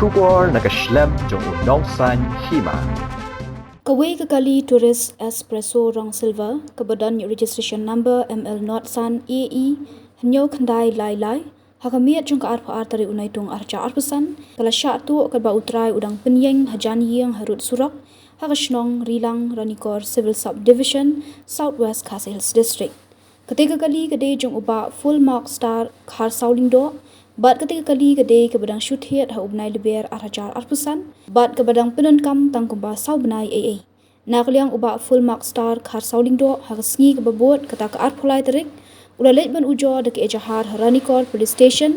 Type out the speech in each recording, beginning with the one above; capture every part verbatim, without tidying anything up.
Khubor na ka shlem jong u nongsan hima. Kawei ka kali Tourist Espresso Rong Silver kaba don ïa registration number M L not san A E hynñiew khyndai lai lai, ha ka miet jong ka arphew ar tarik u Naitung arhajar arphew san, ka la shah tuh katba u trai u dang pynïeng hajan ïing harud surok ha ka shnong Rilang, Ranikor Civil Sub Division, South West Khasi Hills District. Kata ka kali ka dei jong u Bah Full Mark Star Kharsaw Lyngdoh, bad kata ka kali ka dei kaba dang shu thied ha u bnai Lber arhajar arphew san, bad kaba dang pyndonkam tang kumba saw bnai ei ei. Na ka liang u Bah Full Mark Star Kharsaw Lyngdoh, ha ka sngi kaba bud, kata ka arphew lai tarik, u la leit ban ujor da ka ejahar ha Ranikor Police Station,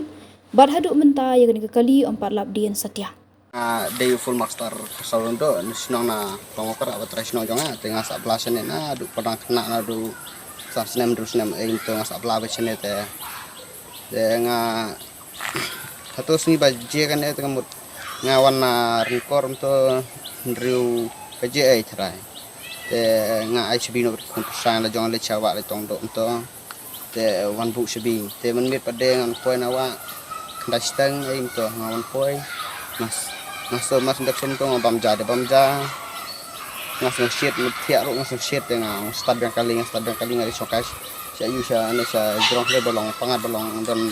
bad haduh mynta ïa kane ka kali ym pat lap dien satia. Ah, dei u Full Mark Star Kharsaw Lyngdoh, na shnong na Pangokra, ba trai shnong jong nga, te nga sah bla shane naduh pdang khynnah naduh san snem, hynriew snem, eh, to nga sah bla ba shane te. Te nga, hato sngi ba jia kane te nga mut, nga wan na Ranikor mynta hynriew baje ei trai. Te nga ai shabi noh khun pyrshang la jong leit sha wah leit tong doh mynta. Te wan buh shabi. Te mynmiet pat de ngan poi na wah. Khyndai shiteng ei mynta nga wan poi. Nga s-, nga shu mas ndak sum to nga bam ja de bam ja. Nga shu shit, mynta thiah ruh nga shu shit te nga stad biang kali, nga stad biang kali nga dei shongkai. Sha ïu sha ne sha jrong kali ba long pangat ba long don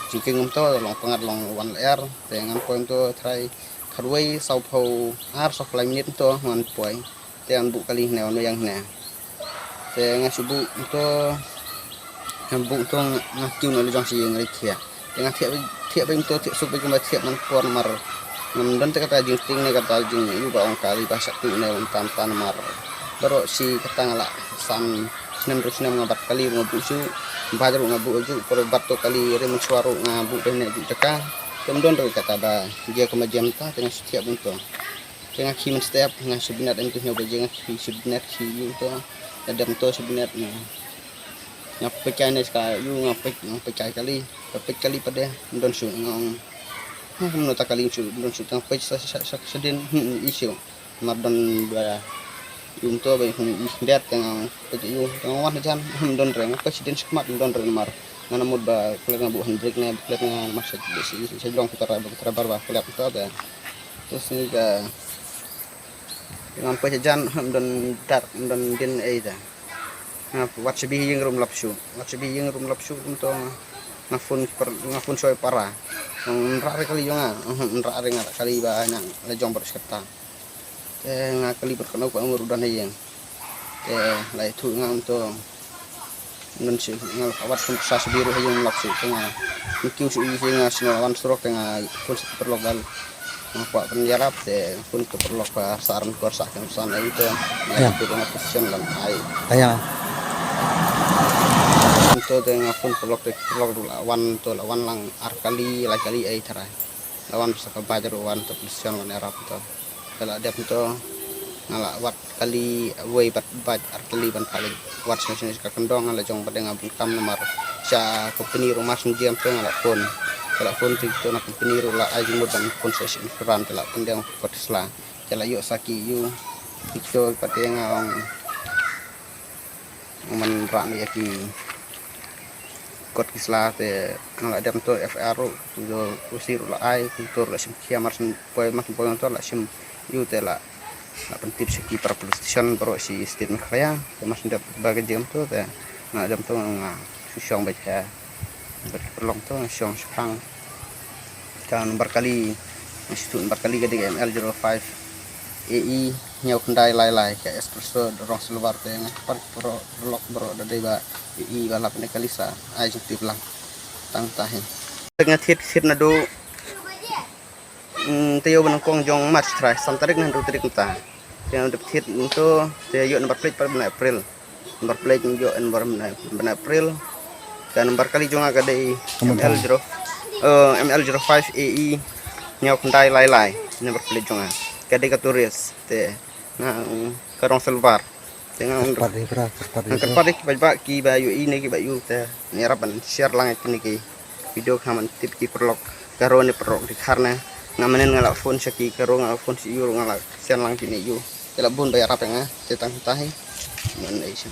jingkieng mynta, long pangat long wan lyer. Te ngan poi mynta trai khatwei sawphew ar sawphew lai minit mynta ngan poi. Te ngan buh kali hynne, wan wei ïa hynne. Te nga shu buh mynta, nga buh mynta nga, nga kiew na la jong shi ïing ri thiah. Te nga thiah, thiah beit mynta, thiah suk beit kumba thiah man por namar ngam don te kata jingtieng ne kata jingïoh ba ong kali ba shah tuh ne wan tam tan namar. Baroh shi kata nga la san snem hynriew snem nga bat kali nga buh shuh, bad ruh nga buh shuh, por bat to kali ri mynshuwa ruh nga buh beit ne buh jaka. Te ym don ruh kata ba jia kumba jia mynta, te nga shu thiah beit mynta. Te nga khie mynstep, nga shu bynat em tu hynñiew baje nga khie shu bynat khie ïu to. Nga dep to shu bynat nga. Nga peit kai ne ka ïu nga peit, nga peit kai kali, nga peit kali pat de, ym don shuh nga ong. Nga kumno ta kali shuh, ym don shuh, nga peit sa, sa, sa, sa dien, hmm, i shuh. Mar don ba ïu to ba i, hmm, i khyndiat te nga ong. Peit ïu, nga wan hajan, ym don re, nga peit sha dien shakhmat, ym don re namar. Nga na mut ba klet nga buh handbrake ne, klet nga namar sha, sha, sha jrong kita ra, kita ra bar ba klet to ba. Te sngi ka, ngam poi hajan, ym don dar, ym don dien ei da. Nga wat shabi ïing ruh ym lap shuh. Wat shabi ïing ruh ym lap shuh, kumto nga, nga phone per, nga phone shoi para. Ym rah re kali jong nga, ym rah re nga rah kali ba nga la jong baroh shi katta. Te nga kali bad kano ka umur u don ha ïing. Te la ïathuh nga kumto. Ym don shuh, nga la wat phone sa shabi ruh ha ïing ym lap shuh, te nga, nga kiew shuh ïa nga shu wan surok te nga phone sha ki paralok ba nga kwah ban ïarap, te nga phone ki paralok ba sah Ranikor sah Kynsan ei te nga ïa peit nga position lan ai. Aya. Kumto te nga phone paralok te paralok ruh la wan to la wan lang ar kali lai kali ei tharai. La wan sa ka bike ruh wan to position wan ïarap to. Te la dep to nga la wat kali wei bad bad ar kali ban palik wat sngewsih ka kyndong nga la jong bad nga bun kam namar sha company ruh mar sngewsih to nga la phone. Nga la phone to na company ruh la ai jingmut ban phone sha insurance te la pyndeng kot sla. Te la ïoh sa ki ïu ki to pat nga ong man rah ïa ki kot ki sla te nga la dep to F I R ruh, tu do usi ruh la ai, tu ruh la shim khia mar syn poi mar syn poi to la shim ïu te la, la pyntip sha ki para police station baroh shi state Meghalaya, te mar syn dep ba ka jingem to te nga la dep to nga shu shong beit ha. Bad ki paralok to nga shong shipang. Ka number kali nga shu tuh number kali ka dei M L zero five A E hynñiew khyndai lai lai ka espresso da rong silver te nga kyrpad paralok baroh da dei ba ïohi ba lap ne kali sa ai jingtip lang. Tang ta hi. Nga thied thied naduh, mm, taïew ba nyngkong jong March trai, san tarik ne hynriew tarik mynta. Te nga dep thied mynta te ïoh number plate pat bnai April. Number plate ïoh number bnai, bnai April. Ka number kali jong nga ka dei M L zero, eh, M L zero five A E hynñiew khyndai lai lai number plate jong nga. Ka dei ka Taurus te nga, mm, ka rong silver. Te nga, mm, kyrpad ïa ki para, kyrpad ïa ki para. Kyrpad ïa ki paidbah kiba ïohi ne kiba ïohi te. Nga ïarap ban share lang ïa kine ki video khnang ban tip ki paralok Garo ne paralok Dkhar ne. Nga mynnin nga la phone sha ki Garo, nga la phone sha ïu, nga la send lang kine ïu. Te la bun ba ïarap ïa nga te tang ta hi. Mynnin ei sha.